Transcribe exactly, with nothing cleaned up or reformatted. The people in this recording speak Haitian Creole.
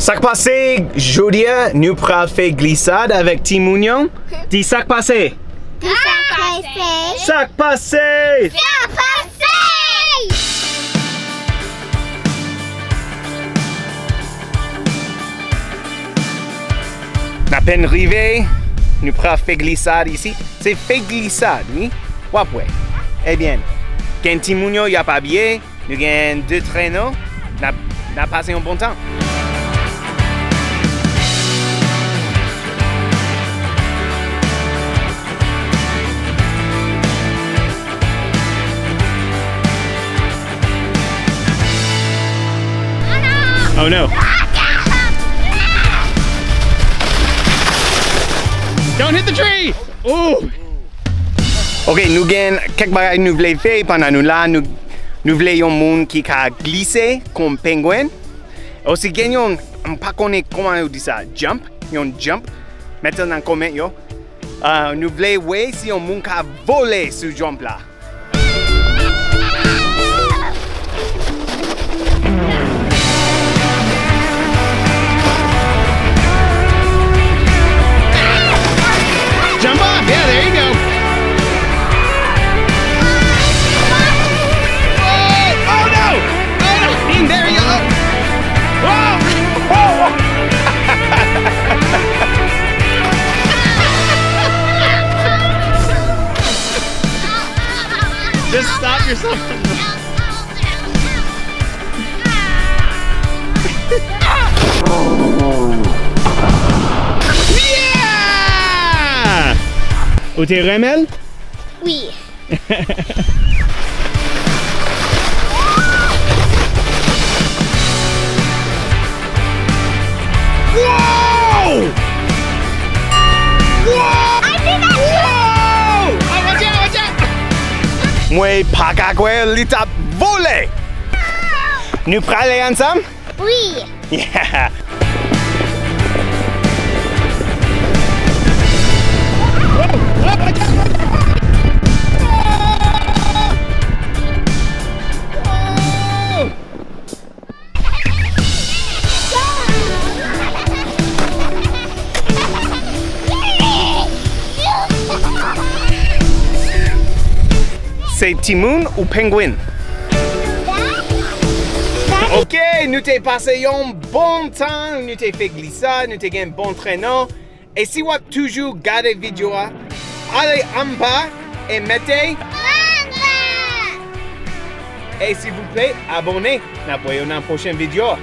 Sa k pase? Jodi a, nou pral fè glisad avèk timoun yo. Di sa k pase. Di sa k pase. Sa k pase. Sa k pase. N apèn rive, nou pral fè glisad isi. Se fè glisad, wi. W ap wè. Ebyen, gen timoun yo, y ap abiye. Nou gen de trennen, n ap, n ap pase yon bon tan. Oh no. Don't hit the tree! Ooh! Ok, nou gen kèk bagay nou vle fè pandan nou la. Nou, nou vle yon moun ki ka glise kon pengwen. Osi gen yon, m pa konnen kòman yo di sa, jump, yon jump. Mete nan kòmantè yo. Ah, nou vle wè si yon moun ka vole sou jump la. Jump off! Yeah, there you go. Oh, oh no! Oh no! There you go! Whoa! Whoa! Just stop yourself from the Yeah! Ou te renmen l? Wi. Wow! Wow! Wow! Ah, watch out, watch out! Mwen pa ka kwè li t ap vole! Nou prale ansanm? Wi. Yeah! Se timoun ou pengwen? Ok, nou te pase yon bon tan, nou te fè glisad, nou te gen bon trennen. E si w ap toujou gade videyo a, ale anba e mete. E silvouplè, abòne. N ap wè yo nan pwochen videyo.